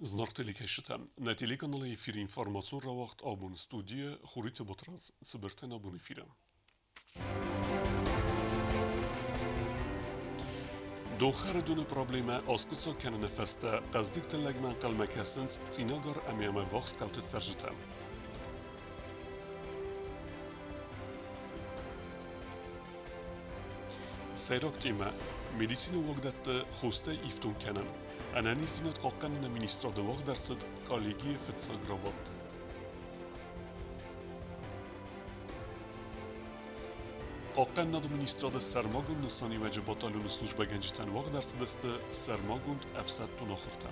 Зынаргъ телекӕсджытӕ, нӕ телеканалы эфиры информацион рауагъд абон студийы Хуриты Батрадз цыбыртӕн абон эфиры. Донхӕры проблемӕ аскъуыддзаг кӕныны фӕстӕ хъӕздыг тыллӕгмӕ ӕнхъӕлмӕ кӕсынц Цъинагар ӕмӕ йӕм ӕввахс хъӕуты цӕрджытӕ. Сӕйраг темӕ – медицинон уагдӕтты хостӕй ифтонг кӕнын. Ӕнӕниздзинад хъахъхъӕныны министрады уагъд ӕрцыд коллегийы фыццаг рабадт. Хъахъхъӕнынады министрады сӕрмагонд нысаниуӕджы батальоны службӕгӕнджытӕн уагъд ӕрцыдысты сӕрмагонд ӕфсӕддон ахуыртӕ.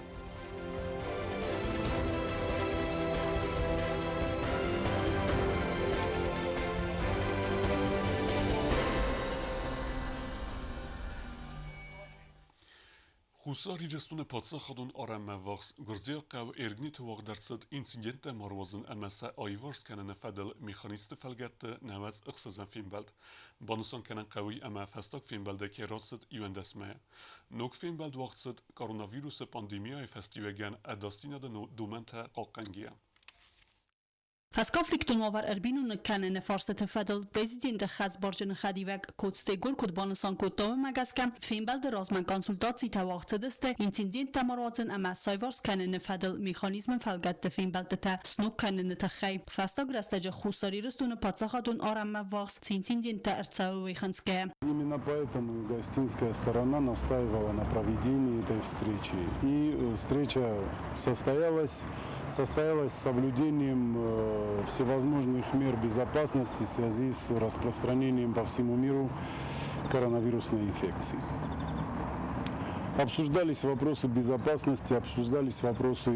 Хуссар Ирыстоны паддзахадон арӕнмӕ ввахс гуырдзиаг хъӕу Эргнеты уагъд ӕрцыд инциденттӕ ма руадзын ӕмӕ сӕ аиварс кӕныны фӕдыл механизмты фӕлгӕтты 96 фембӕлд. Банысан кӕнын хъӕуы ӕмӕ фӕстаг фембӕлдӕй кӕй рацыд 11 мӕйы. Ног фембӕлд уагъд цыд коронавирусы пандемияйы фӕстиуӕгӕн ӕдасдзинады домӕнтӕ хъахъхъӕнгӕйӕ. Фӕсконфликтон уавӕр ӕрбиноныг кӕныны фарстыты фӕдыл президенты хӕсбарджыны хӕдивӕг Коцты Егор куыд банысан кодта, уымӕ гӕсгӕ фембӕлды размӕ консультацитӕ уагъд цыдысты инциденттӕ ма руадзын ӕмӕ саиварс кӕныны фӕдыл механизмы фӕлгӕтты фембӕлдтытӕ сног кӕныны тыххӕй. Фӕстаг рӕстӕджы Хуссар Ирыстоны паддзахадон арӕнмӕ ввахс цы инциденттӕ ӕрцӕуы, уый хынцгӕйӕ. Именно поэтому гостинская сторона настаивала на проведении этой встречи. И встреча состоялась состоялась с соблюдением всевозможных мер безопасности в связи с распространением по всему миру коронавирусной инфекции. Обсуждались вопросы безопасности, обсуждались вопросы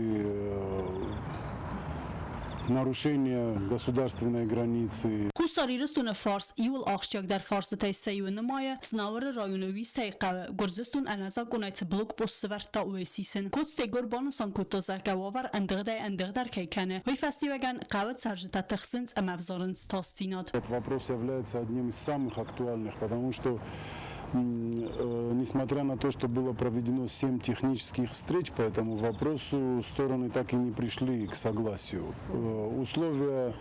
нарушения государственной границы. Хуссар Ирыстоны фарс иууыл ахсджиагдӕр фарстытӕй сӕ иуы нымайы Знауыры районы Уистӕйы хъӕуы Гуырдзыстон ӕнӕзакъонӕй цы блокпост сӕвӕрдта, уый сисын. Коцты Егор банысан кодта, зӕгъгӕ, уавӕр ӕндыгъдӕй-ӕндыгъдӕр кӕй кӕны, уый фӕстиуӕгӕн хъӕуы цӕрджытӕ тыхсынц ӕмӕ ӕвзарынц тасдзинад. Этот вопрос является одним из самых актуальных, потому что несмотря на то, что было проведено семь технических встреч по этому вопросу, стороны так и не пришли к согласию. Условия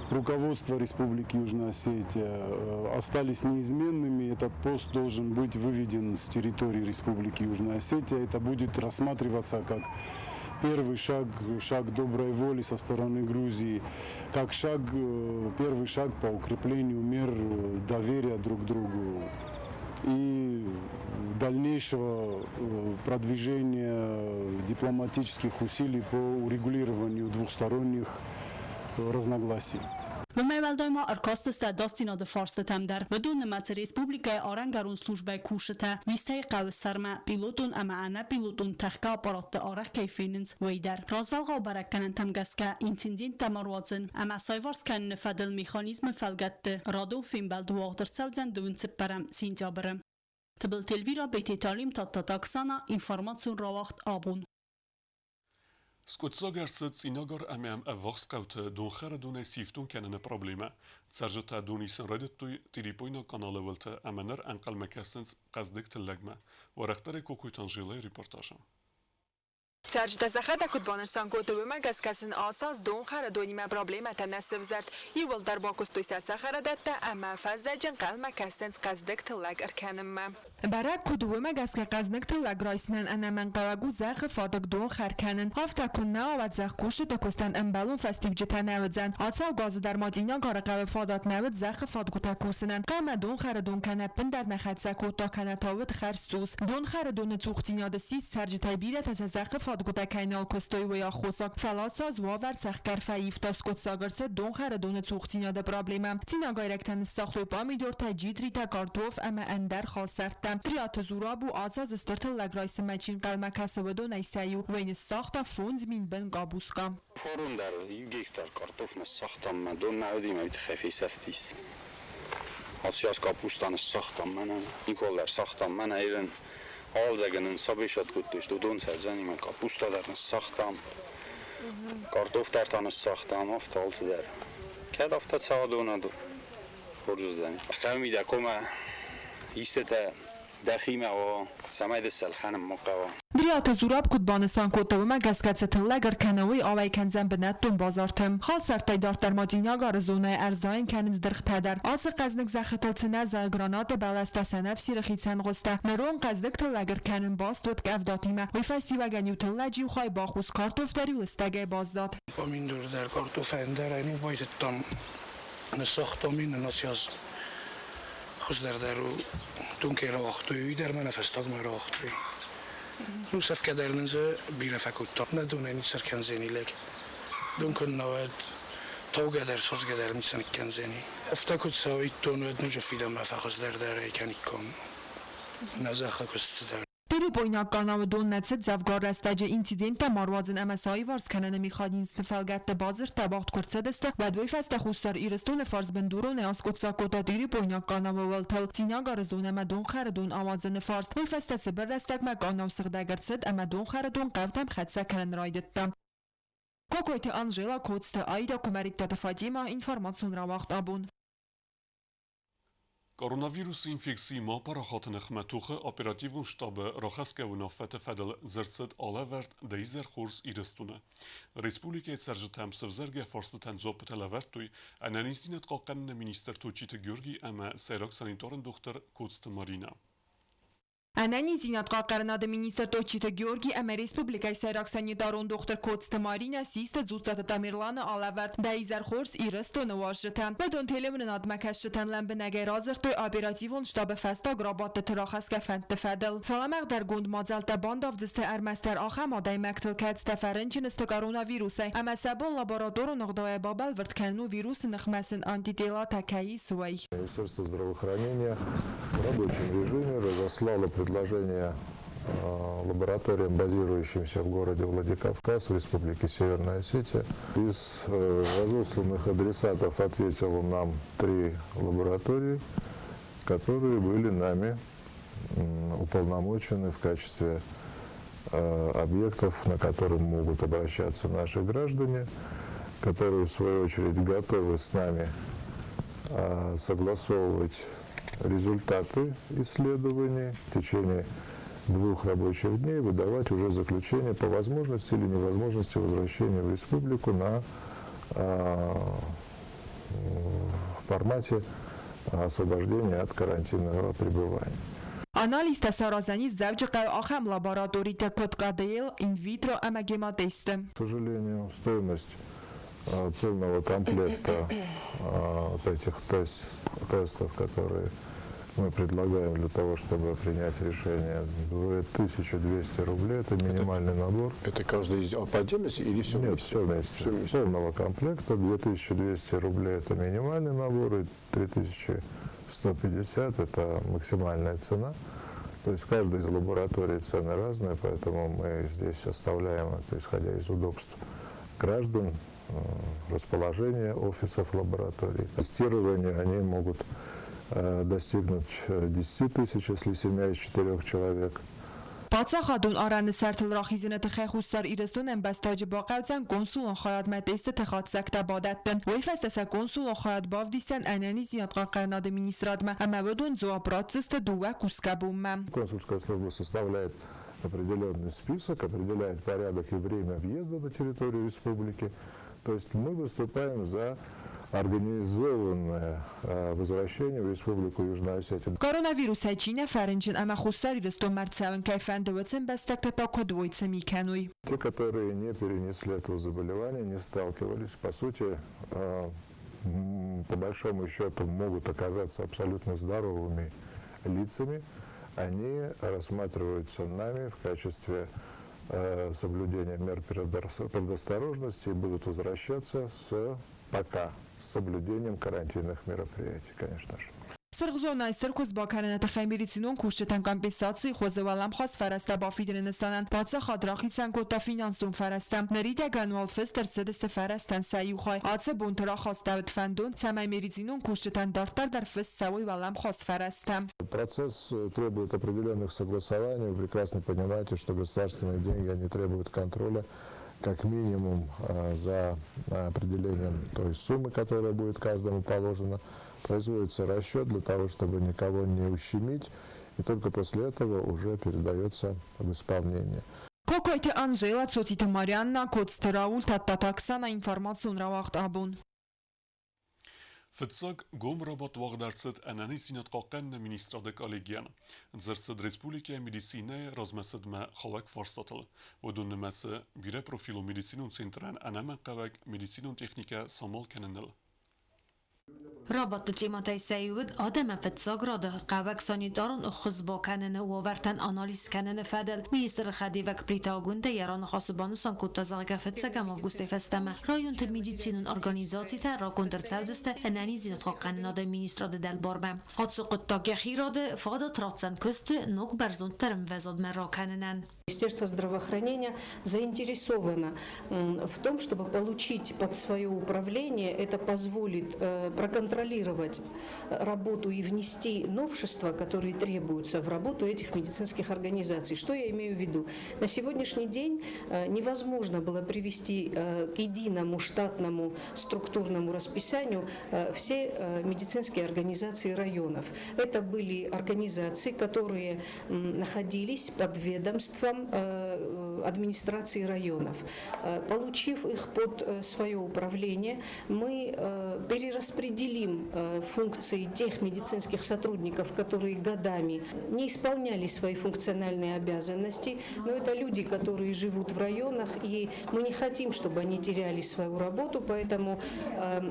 руководства Республики Южная Осетия остались неизменными. Этот пост должен быть выведен с территории Республики Южная Осетия. Это будет рассматриваться как первый шаг, шаг доброй воли со стороны Грузии, как шаг, первый шаг по укреплению мер доверия друг к другу и дальнейшего продвижения дипломатических усилий по урегулированию двухсторонних разногласий. Уымӕй уӕлдай ма ӕркастысты ӕдасдзинады фарстытӕм дӕр. Уыдон нымӕцы республикӕйы арӕнгӕрон службӕйы кусджытӕ Мистӕйы хъӕуы сӕрмӕ пилотон ӕмӕ ӕнӕпилотон тӕхгӕ аппаратты арӕх кӕй фенынц, уый дӕр. Развӕлгъау бӕрӕггӕнӕнтӕм гӕсгӕ, инциденттӕ ма руадзын ӕмӕ саиварс кӕныны фӕдыл механизмы фӕлгӕтты радон фембӕлд уагъд ӕрцӕудзӕн дыууын цыппӕрӕм сентябры. Тыбылты Эльвира, Бететы Алим, Тадтаты Оксана, информацион рауагъд абон. Скъуыддзаг ӕрцыд Цъинагар ӕмӕ йӕм ӕввахс хъӕуты донхӕры донӕй сифтонг кӕныны проблемӕ. Цӕрджытӕ дон исын райдыдтой Тъирипойнаг къаналы уылты ӕмӕ ныр ӕнхъӕлмӕ кӕсынц хъӕздыг тыллӕгмӕ. Уӕрӕхдӕрӕй Кокойты Анжелӕйы репортажы. Цӕрджытӕ сӕхӕдӕг куыд банысан кодтой, уымӕ гӕсгӕ сын ацы аз донхӕры донимӕ проблемӕтӕ нӕ сӕвзӕрд. Иууылдӕр бакуыстой сӕ цӕхӕрадӕттӕ ӕмӕ фӕззӕджы ӕнхъӕлмӕ кӕсынц хъӕздыг тыллӕг ӕркӕнынмӕ. Бӕрӕг куыд у, уымӕ гӕсгӕ хъӕзныг тыллӕг райсынӕн ӕнӕмӕнгхъӕуӕг у зӕххы фадыг донхӕр кӕнын. Афтӕ куыннӕ ауад зӕхкусджыты куыстӕн ӕмбӕлон фӕстиуджытӕ нӕ уыдзӕн. Ацӕугӕ азы дӕр ма Цъинагары хъӕуы фадат нӕ уыд зӕххы фадгуытӕ кусынӕн. Хъӕумӕ донхӕры дон кӕнӕ ӕппындӕр нӕ хӕццӕ кодта кӕнӕ та уыд хӕрз цъус. Донхӕры доны цухдзинады ссис цӕрджытӕй бирӕтӕ сӕ зӕххы фадгуытӕ кӕй нал куыстой, уый аххосаг. Фӕлӕ ацы аз уавӕр цӕхгӕр фӕивта скъуыддзаг ӕрцыд донхӕры доны цухдзинады проблемӕ. Цъинагайрӕгтӕ ныссагътой пъамидортӕ, джитритӕ, картоф ӕмӕ ӕндӕр халсӕрттӕ. Триаты Зураб у ацы азы стыр тыллӕг райсынмӕ чи нхъӕлмӕ кӕсы, уыдонӕй сӕ иу. Уый ныссагъта 5000 бын къабуска. Фарон дӕр иу гектар картоф ныссагътам мӕ дон нӕ уыди, мӕ уый тыххӕй фесӕфтис. Ацы аз капуста ныссагътам мӕнӕ, Никол дӕр сагътам мӕнӕ ирын Уалдзӕгӕн нын сабисад кодтой, что уыдон цӕрдзӕни мӕ капуста дӕр ныссагътам, картоф дӕр та ныссагътам, афтӕ алцыдӕр. Кӕд афтӕ цӕуа донад, хорз уыдзӕни. Хъӕуы мидӕг хъуамӕ истытӕ дӕхимӕ уа, цӕмӕй дӕ сӕлхӕнын ма хъӕуа. Андриаты Зураб куыд банысан кодта, уымӕ гӕсгӕ цы тыллӕг ӕркӕной, ауӕй кӕндзӕн бынӕттон базарты. Халсӕрттӕй дарддӕр ма Цъинагары зонӕйы ӕрзайын кӕнынц дыргътӕ дӕр. Ацы хъӕзныг зӕххытыл цы нӕ зайы гранаты бӕлӕстӕ, сӕнӕфсиры хицӕнгъуызтӕ. Ныронг хъӕздыг тыллӕг ӕркӕнын баст уыд къӕвдатимӕ. Уый фӕстиуӕгӕн иу тыллӕджы иу хай бахус, картоф дӕр-иу лыстӕгӕй баззад. Помидор дӕр, картоф ӕндӕр ӕй байдыдтам, ныссагътам ин нациаз хуыздӕр дӕр у, дон кӕй рауагътой, уый дӕр мӕнӕ фӕстагмӕ рауагътой. Ну, сӕфгӕ дӕр нын дзы бирӕ фӕкодта. Нӕ донӕй ницы ӕркӕндзӕни лӕг. Дон куыннӕ уӕд, таугӕ дӕр, содзгӕ дӕр ницы ныккӕндзӕни. Афтӕ куы цӕуиттон, уӕд ноджы фидӕнмӕ фӕхуыздӕр дӕр ӕй кӕниккон. Нӕ зӕххы куысты дӕр. Тырыпойнаг къанауы дон нӕ цыд дзӕвгар рӕстӕджы инциденттӕ ма руадзын ӕмӕ сӕ аиварс кӕныны механизмты фӕлгӕтты бадзырдтӕ уагъд куы рцыдысты, уӕд уый фӕстӕ Хуссар Ирыстоны фарс бындуронӕй аскъуыддзаг кодта Тъирипойнаг къанауы уӕлтыл Цъинагары зонӕмӕ донхӕры дон ауадзыны фарст. Уый фӕстӕ цыбыр рӕстӕгмӕ къанау сыгъдӕг ӕрцыд ӕмӕ донхӕры дон хъӕутӕм хӕццӕ кӕнын райдыдта. Кокойты Анжела, Коцты Аида, Куымӕридтаты Фатимӕ, информацион рауагъд абон. Коронавирусы инфекцийы ма парахаты ныхмӕ тохы оперативон штабы рахӕсгӕ уынаффӕты фӕдыл дзырд цыд алӕвӕрд Дӕ изӕр хорз, Ирыстоны. Республикӕйы цӕрджытӕм сӕвзӕргӕ фарстытӕн дзуаппытӕ лӕвӕрдтой ӕнӕниздзинад хъахъхъӕныны министр Тотчиты Георгий ӕмӕ сӕйраг санитарон дохтыр Коцты Маринӕ. Ӕнӕниздзинад хъахъхъӕнынады министр Тотчиты Георги ӕмӕ республикӕйы сӕйраг санитарон дохтыр Коцты Маринӕ систы Дзуццаты Тамерланы алӕвӕрд Дӕ изӕр хорз, Ирыстоны уазджытӕ. Уыдон телеуынынадмӕ кӕсджытӕн лӕмбынӕгӕй радзырдтой оперативон штабы фӕстаг рабадтыты рахӕсгӕ фӕндты фӕдыл. Фӕлӕмӕгъдӕргонд мадзӕлттӕ бандавдзысты ӕрмӕстдӕр ахӕм адӕймӕгтыл, кӕцытӕ фӕрынчын сты коронавирусӕй ӕмӕ сӕ бон лабораторон ӕгъдауӕй бабӕлвырд кӕнын у вирусы ныхмӕ сын антителатӕ кӕй ис, уый. Министерство здравоохранения в рабочем режиме разослало предложение лабораториям, базирующимся в городе Владикавказ, в Республике Северная Осетия. Из разосланных адресатов ответило нам 3 лаборатории, которые были нами уполномочены в качестве объектов, на которые могут обращаться наши граждане, которые, в свою очередь, готовы с нами согласовывать результаты исследований в течение 2 рабочих дней, выдавать уже заключение по возможности или невозможности возвращения в республику на формате освобождения от карантинного пребывания. Анализтӕ саразӕн ис Дзӕуджыхъӕуы ахӕм лабораторитӕ, куыд КДЛ, инвитро ӕмӕ гемотесты. К сожалению, стоимость полного комплекта вот этих тестов, которые мы предлагаем для того, чтобы принять решение, 2200 рублей, это минимальный набор. Это каждый из по отдельности или все Нет, вместе? все вместе. Все вместе. Полного комплекта 2200 рублей это минимальный набор, и 3150 это максимальная цена. То есть в каждой из лабораторий цены разные, поэтому мы здесь оставляем это, исходя из удобств граждан, расположение офисов лабораторий. Тестирование они могут достигнуть 10 тысяч, если семья из 4 человек. Паддзахадон арӕны сӕртыл рахизыны тыххӕй Хуссар Ирыстоны ӕмбӕстаджы бахъӕудзӕн консулон хайадмӕ тестыты хатдзӕгтӕ бадӕттын. Уый фӕстӕ сӕ консулон хайад бавдисдзӕн ӕнӕниздзинад хъахъхъӕнынады министрадмӕ ӕмӕ уыдон дзуапп ратдзысты 2 кусгӕ бонмӕ. Консульская служба составляет определенный список, определяет порядок и время въезда на территорию республики. То есть мы выступаем за организованное возвращение в Республику Южная Осетия. Коронавирусӕй чи нӕ фӕрынчын ӕмӕ Хуссар Ирыстонмӕ ӕрцӕуын кӕй фӕнды, уыцы ӕмбӕстӕгтӕ та куыд уой, цы ми кӕной? Те, которые не перенесли этого заболевания, не сталкивались, по сути, по большому счету могут оказаться абсолютно здоровыми лицами, они рассматриваются нами в качестве соблюдения мер предосторожности и будут возвращаться пока с соблюдением карантинных мероприятий, конечно же. Сырх зонайы сырх куыст бакӕныны тыххӕй медицинон кусджытӕн компенсацийы хуызы уӕлӕмхас фӕрӕзтӕ бафидыны нысанӕн паддзахад рахицӕн кодта финансон фӕрӕзтӕ. Ныридӕгӕн уал фыст ӕрцыдысты фӕрӕзтӕн сӕ иу хай. Ацы бонты рахастӕуыд фӕндон, цӕмӕй медицинон кусджытӕн дарддӕр дӕр фыст цӕуой уӕлӕмхас фӕрӕзтӕ. Процесс требует определенных согласований. Вы прекрасно понимаете, что государственные деньги, они требуют контроля как минимум за определением той суммы, которая будет каждому положена. Производится расчет для того, чтобы никого не ущемить И только после этого уже передается в исполнение. Кокойты Анжела, Цоциты Марианна, Коцты Рауль, Тадтаты Оксана, информацион рауагъд абон. Фыццаг гом рабадт уагъд ӕрцыд Ӕнӕниздзинад хъахъхъӕныны министрады коллегийӕн. Дзырд цыд республикӕйы медицинӕйы размӕцыдмӕ хауӕг фарстатыл. Уыдон нымӕцы бирӕпрофилон медицинон центрӕн ӕнӕмӕнгхъӕуӕг медицинон техникӕ самал кӕныныл. Рабадты темӕтӕй сӕ иу уыд адӕмӕн фыццаг рады хъӕуӕг санитарон ӕххуыс бакӕныны уавӕртӕн анализ кӕныны фӕдыл. Министры хӕдивӕг Плиты Агуындӕ йӕ раныхасы банысан кодта, зӕгъгӕ, фыццӕгӕм августӕй фӕстӕмӕ районты медицинон организацитӕ раконд ӕрцӕудзысты ӕнӕниздзинадхъахъхъӕнынады министрады дӕлбармӕ. Ацы хъуыддаг йӕхи рады фадат ратдзӕн куысты ног бӕрзонддӕр ӕмвӕзадмӕ ракӕнынӕн. Министерство здравоохранения заинтересовано в том, чтобы получить под свое управление. Это позволит проконтролировать работу и внести новшества, которые требуются в работу этих медицинских организаций. Что я имею в виду? На сегодняшний день невозможно было привести к единому штатному структурному расписанию все медицинские организации районов. Это были организации, которые находились под ведомством администрации районов. Получив их под свое управление, мы перераспределим функции тех медицинских сотрудников, которые годами не исполняли свои функциональные обязанности, но это люди, которые живут в районах, и мы не хотим, чтобы они теряли свою работу, поэтому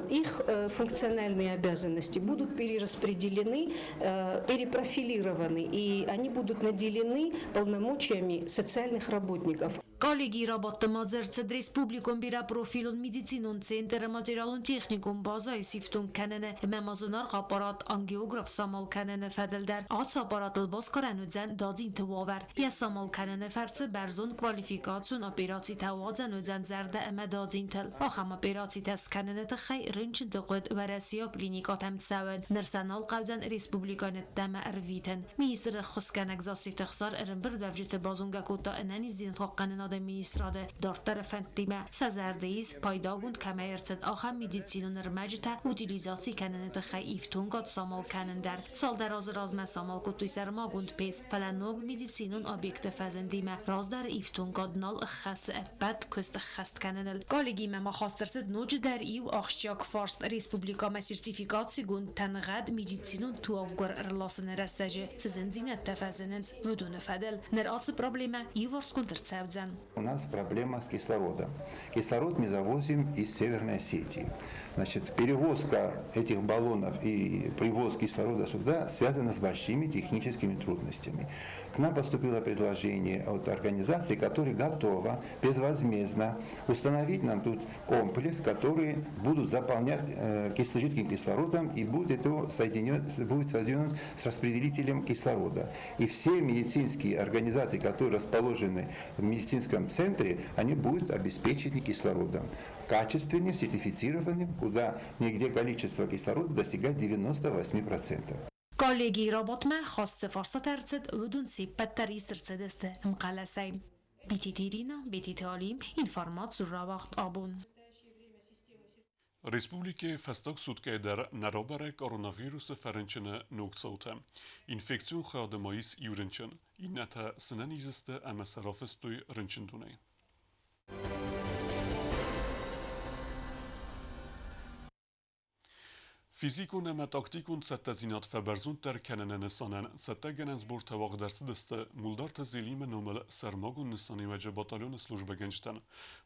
их функциональные обязанности будут перераспределены, перепрофилированы, и они будут наделены полномочиями социальных работников. Коллегийы рабадты ма дзырд цыд республикон бирӕпрофилон медицинон центры материалон-техникон базӕйы сифтонг кӕныны ӕмӕ ма зынаргъ аппарат ангиограф самал кӕныны фӕдыл дӕр. Ацы аппаратыл басгарӕн уыдзӕн дадзинты уавӕр. Йӕ самал кӕныны фӕрцы бӕрзонд квалификацион операцитӕ уадзӕн уыдзӕн зӕрдӕ ӕмӕ дадзинтыл. Ахӕм операцитӕ скӕныны тыххӕй рынчынты хъуыд Уӕрӕсейаг клиникӕтӕм цӕуын. Ныр сӕ нал хъӕудзӕн республикӕйы ӕддӕмӕ ӕрвитын. Министры ӕххуысгӕнӕг Зассеты Ӕхсар ӕрӕмбырдуӕвджыты базонгӕ кодта ӕнӕниздзинадхъахъхъӕнынады министрады дарддӕры фӕндтимӕ. Сӕ зӕрды ис, пайдагонд кӕмӕй ӕрцыд, ахӕм медицинон ӕрмӕджытӕ утилизаци кӕныны тыххӕй ифтонгад самал кӕнын дӕр. Цалдӕр азы размӕ самал кодтой сӕрмагонд пец, фӕлӕ ног медицинон объекты фӕзындимӕ раздӕры ифтонгад нал ӕххӕссы ӕппӕт куыст ӕххӕст кӕныныл. Коллегимӕ ма хаст ӕрцыд ноджыдӕр иу ахсджиаг фарст республикӕмӕ сертификацигонд тӕнгъӕд медицинон туаггуыр ӕрласыны рӕстӕджы цы зындзинӕдтӕ фӕзынынц, уыдоны фӕдыл. Ныр ацы проблемӕ иуварсгонд ӕрцӕудзӕн. У нас проблема с кислородом. Кислород мы завозим из Северной Осетии. Значит, перевозка этих баллонов и привоз кислорода сюда связана с большими техническими трудностями. К нам поступило предложение от организации, которая готова безвозмездно установить нам тут комплекс, который будут заполнять жидким кислородом и будет, это соединен, будет соединен с распределителем кислорода. И все медицинские организации, которые расположены в медицинском центре, они будут обеспечены кислородом. Качественным, сертифицированным, куда нигде количество кислорода достигает 98%. Коллегийы рабадтмӕ хаст цы фарстатӕ ӕрцыд, уыдон се ппӕт дӕр ист ӕрцыдысты ӕмхъӕлӕсӕй. Битеты Ирина, Бететы Алим, информацион рауагъд абон. Республикӕйы фӕстаг суткӕйы дӕр нӕ рабӕрӕг коронавирусы фӕрынчыны ног цаутӕ. Инфекцион хайады ма ис иу рынчын, иннӕтӕ сынӕниз сты ӕмӕ сӕ рафыстой рынчындонӕй. Физикон ӕмӕ тактикон цӕттӕдзинад фӕбӕрзонддӕр кӕныны нысанӕн цӕттӕгӕнӕн сбортӕ уагъд ӕрцыдысты Мулдарты Зелимы номыл сӕрмагонд нысаниуӕджы батальоны службӕгӕнджытӕн.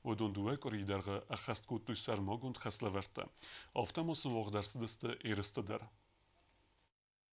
Уыдон дыууӕ къуырийы дӕргъы ӕххӕст кодтой сӕрмагонд хӕслӕвӕрдтӕ. Афтӕ ма сын уагъд ӕрцыдысты ерысты дӕр.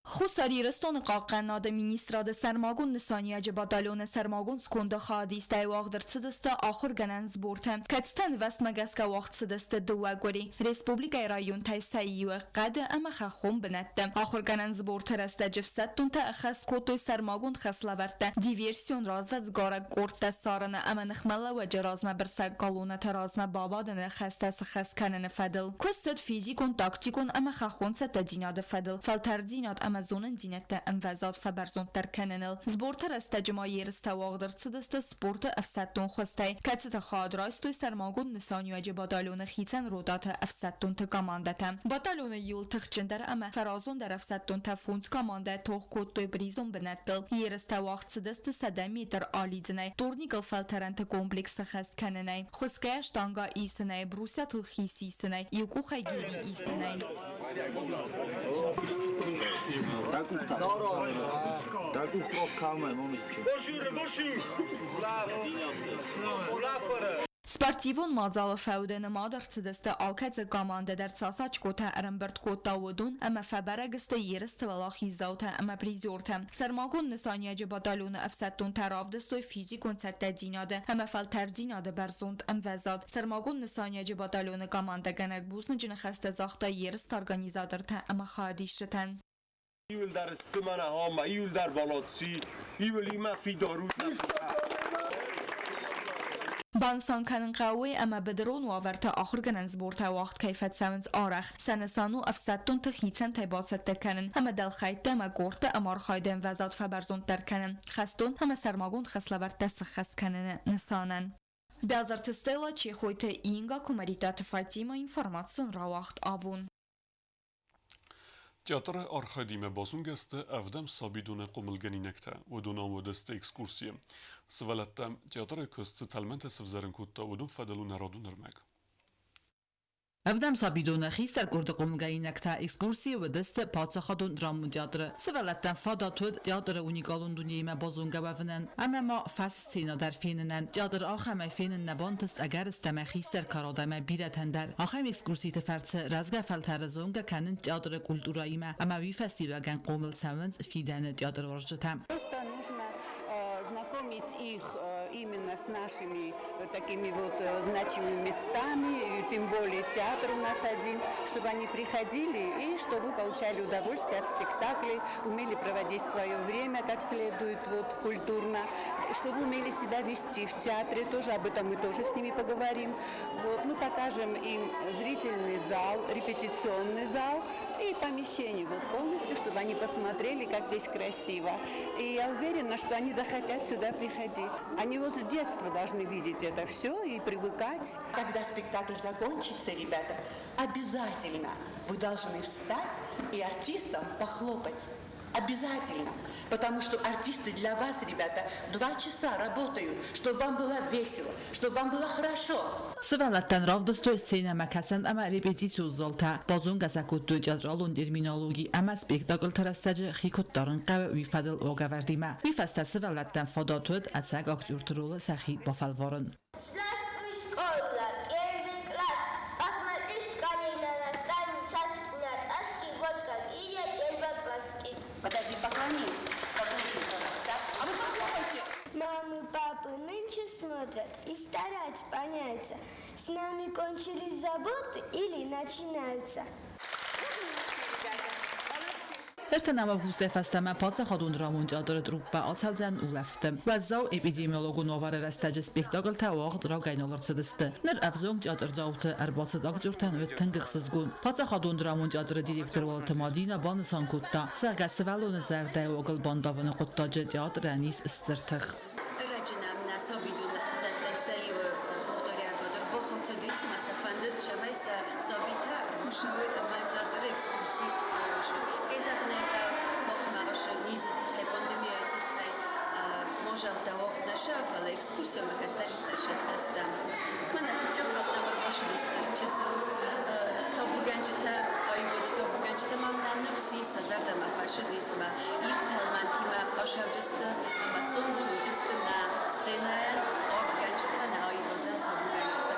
Хуссар Ирыстоны Хъахъхъӕнынады министрады сӕрмагонд нысаниуӕджы батальоны сӕрмагонд сконды хайадистӕй уагъд ӕрцыдысты ахуыргӕнӕн сбортӕ, кӕцытӕ нывӕстмӕ гӕсгӕ уагъд цыдысты дыууӕ къуыри республикӕйы районтӕй сӕ иуы, хъӕды ӕмӕ хӕххон бынӕтты. Ахуыргӕнӕн сборты рӕстӕджы ӕфсӕддонтӕ ӕххӕст кодтой сӕрмагонд хӕслӕвӕрдтӕ диверсион развӕдсгарӕг къордтӕ ссарыны ӕмӕ ныхмӕлӕууӕджы размӕ бырсӕг колоннӕты размӕ бабадыны хӕстӕ сыххӕст кӕныны фӕдыл. Куыст цыд физикон, тактикон ӕмӕ хӕххон цӕттӕдзинады фӕдыл, фӕлтӕрддзинад ӕмӕ ӕмӕ зонындзинӕдты ӕмвӕзад фӕбӕрзонддӕр кӕныныл. Сборты рӕстӕджы ма ерыстӕ уагъд ӕрцыдысты спорты ӕфсӕддон хуызтӕй, кӕцыты хайад райстой сӕрмагонд нысаниуӕджы батальоны хицӕн ротаты ӕфсӕддонты командӕтӕ. Батальоны иууыл тыхджындӕр ӕмӕ фӕразондӕр ӕфсӕддонтӕ фондз командӕ тох кодтой призон бынӕттыл. Ерыстӕ уагъд цыдысты 100 метр алидзынӕй, турникыл фӕлтӕрӕнты комплекс сӕххӕст кӕнынӕй, хуысгӕйӕ штанга исынӕй, брусьятыл хи сисынӕй, иу къухӕй гири исынӕй. Спортивон мадзалы фӕуды нымад ӕрцыдысты алкӕцы командӕ дӕр цас очкотӕ ӕрӕмбырд кодта, уыдон ӕмӕ фӕбӕрӕг сты ерысты уӕлахиздзаутӕ ӕмӕ призертӕ. Сӕрмагонд нысаниуӕджы батальоны ӕфсӕддонтӕ равдыстой физикон цӕттӕдзинады ӕмӕ фӕлтӕрддзинады бӕрзонд ӕмвӕзад. Сӕрмагонд нысаниуӕджы батальоны командӕгӕнӕг бузныджы ныхӕстӕ загъта ерысты организатортӕ ӕмӕ хайадисджытӕн. Иуылдӕр сты мӕнӕ ам, иуылдӕр балаци, иуыл имӕ фидар у. Банысан кӕнын хъӕуы, ӕмӕ быдырон уавӕрты ахуыргӕнӕн сбортӕ уагъд кӕй фӕцӕуынц арӕх. Сӕ нысан у ӕфсӕддонты хицӕнтӕй бацӕттӕ кӕнын ӕмӕ дӕлхӕйтты ӕмӕ къордты ӕмархайды ӕмвӕзад фӕбӕрзонддӕр кӕнын, хӕстон ӕмӕ сӕрмагонд хӕслӕвӕрдтӕ сыххӕст кӕныны нысанӕн. Бязырты Стелла, Чехойты Инга, Куымӕридтаты Фатимӕ, информацион рауагъд абон. Театры архайдимӕ базонгӕ сты ӕвдӕм сабидоны хъомылгӕнинӕгтӕ. Уыдонӕн уыдысты экскурсийы. Сывӕллӕттӕм театры куыст цы тӕлмӕнтӕ сывзӕрын кодта, уыдон фӕдыл у нӕ радон ӕрмӕг. Ӕвдӕм сабидоны хистӕр къорды хъомылгӕнинӕгтӕ экскурсийы уыдысты паддзахадон драмон театры. Сывӕллӕттӕн фадат уыд театры уникалон дунеимӕ базонгӕ уӕвынӕн ӕмӕ ма фӕссценӕ дӕр фенынӕн. Театр ахӕмӕй фенын нӕ бантыст ӕгӕрыстӕмӕй хистӕр кары адӕмӕй бирӕтӕн дӕр. Ахӕм экскурситы фӕрцы рӕзгӕ фӕлтӕры зонгӕ кӕнынц театры культурӕимӕ ӕмӕ уый фӕстиуӕгӕн хъомыл цӕуынц фидӕны театруарзджытӕ. Просто нужно знакомить их именно с нашими такими вот значимыми местами, и тем более театр у нас один, чтобы они приходили и чтобы получали удовольствие от спектаклей, умели проводить свое время как следует, вот, культурно, чтобы умели себя вести в театре, тоже об этом мы тоже с ними поговорим. Вот, мы покажем им зрительный зал, репетиционный зал и помещение вот полностью, чтобы они посмотрели, как здесь красиво. И я уверена, что они захотят сюда приходить. Они вот с детства должны видеть это все и привыкать. Когда спектакль закончится, ребята, обязательно вы должны встать и артистам похлопать. Обязательно. Потому что артисты для вас, ребята, 2 часа работают, чтобы вам было весело, чтобы вам было хорошо. Сывӕллӕттӕн равдыстой сценӕмӕкӕсӕн ӕмӕ репетицион залтӕ, базонгӕ сӕ кодтой театралон терминологи ӕмӕ спектаклты рӕстӕджы хи куыд дарын хъӕуы, уый фӕдыл уагӕвӕрдимӕ. Уый фӕстӕ сывӕллӕттӕн фадат уыд ӕцӕг актерты ролы сӕхи бафӕлварын. Здравствуй, школа, первый класс. Посмотри скорей на нас, сами чашки на таски, вот какие первокласски. Подожди, поклонись. Поклонись, пожалуйста. А вы похлопайте. Мамы, папы нынче смотрят и стараются понять, с нами кончились заботы или начинаются. Ӕртынӕм августӕй фӕстӕмӕ паддзахадон драмон театры труппӕ ацӕудзӕн улӕфты. Уӕззау эпидемиологон уавӕры рӕстӕджы спектаклтӕ уагъд рагӕй нал ӕрцыдысты. Ныр ӕвзонг театрдзауты ӕрбацыд актертӕн уыд тынг ӕхсызгон. Паддзахадон драмон театры директор Уалыты Мадинӕ банысан кодта, зӕгъгӕ, сывӕллоны зӕрдӕйы уагыл бандавыны хъуыддаджы театрӕн ис стыр тых. Ӕрӕджы нӕм нӕ сабидонӕттӕй сӕ иуы къухдариуӕгад ӕрбахатыдис ӕмӕ сӕ фӕндыд, цӕмӕй сӕ сабитӕ ӕрбацӕуой ӕмӕ театры экскурси аразой. Кӕй зӕгъын ӕй хъӕуы, махмӕ ацы низы тыххӕй, пандемияйы тыххӕй мадзӕлттӕ уагъд нӕ сӕ, фӕлӕ экскурсиямӕ кӕддӕриддӕр цӕттӕ стӕм. Мӕнӕ фыццаг хатт нӕм ӕрбацыдысты чысыл табугӕнджытӕ, аивады табугӕнджытӕ ӕмӕ нӕ ныфс ис, сӕ зӕрдӕмӕ фӕцыдис ӕмӕ ирд тӕлмӕнтимӕ ацӕуджысты ӕмӕ сомбон уыдзысты нӕ сценӕйӕн аргъгӕнджытӕ, нӕ аивадӕн табугӕнджытӕ.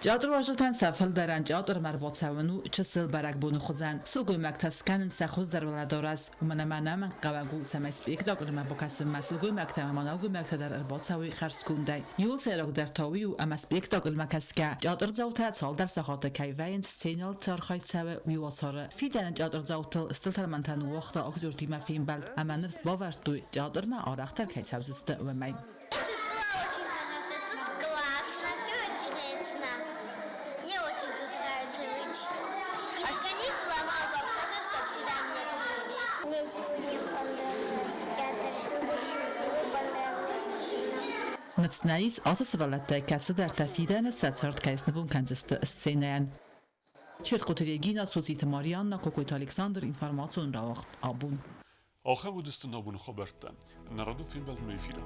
Театруарзджытӕн сӕ фылдӕрӕн театрмӕ ӕрбацӕуын у чысыл бӕрӕгбоны хуызӕн. Сылгоймӕгтӕ скӕнынц сӕ хуыздӕр уӕлӕдарӕс, уымӕн ӕмӕ ӕнӕмӕнгхъӕуӕг у, цӕмӕй спектаклмӕ бакӕсынмӕ сылгоймӕгтӕ ӕмӕ нӕлгоймӕгтӕ дӕр ӕрбацӕуой хӕрзкондӕй. Иууыл сӕйрагдӕр та уый у, ӕмӕ спектаклмӕ кӕсгӕ театрдзаутӕ цалдӕр сахаты кӕй вӕййынц сценӕйыл цы архайд цӕуы, уый уацары. Фидӕны театрдзаутыл стыр тӕлмӕнтӕ ныууагъта актертимӕ фембӕлд ӕмӕ ныфс бавӕрдтой, театрмӕ арӕхдӕр кӕй цӕудзысты, уымӕй. Тут было очень хорошо, тут классно, все интересно. Мне очень тут нравится быть. И на каникулах мама попросила, чтобы сюда меня привели. Ныфс нӕ ис, ацы сывӕллӕттӕй кӕцыдӕртӕ фидӕны сӕ цард кӕй снывонд кӕндзысты сценӕйӕн. Чертхъоты Регина, Цоциты Марианна, Кокойты Александр, информацион рауагъд Абон. Ахӕм уыдысты нӕ абоны хабӕрттӕ. Нӕ радон фембӕлдмӕ эфиры.